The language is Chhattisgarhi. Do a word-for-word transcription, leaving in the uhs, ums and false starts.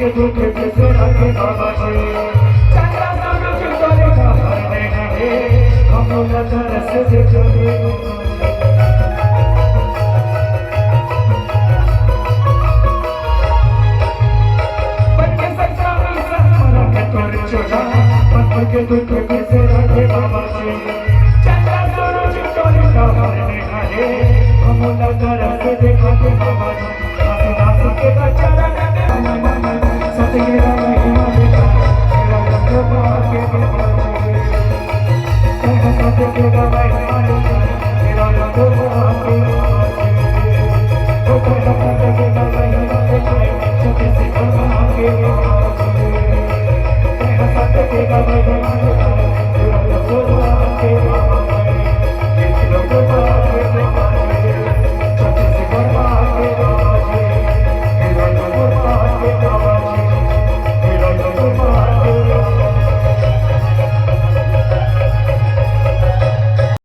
दुख बिसरा के बाबा जी, चंदा सूरज तोरे का हर में है, हम लोग का रस दिखा दे। बन के सच्चा मिसाल मरा के तोरे चोला, बन के दुख बिसरा के बाबा जी, चंदा सूरज तोरे का हर में है, हम लोग का रस दिखा दे बाबा जी।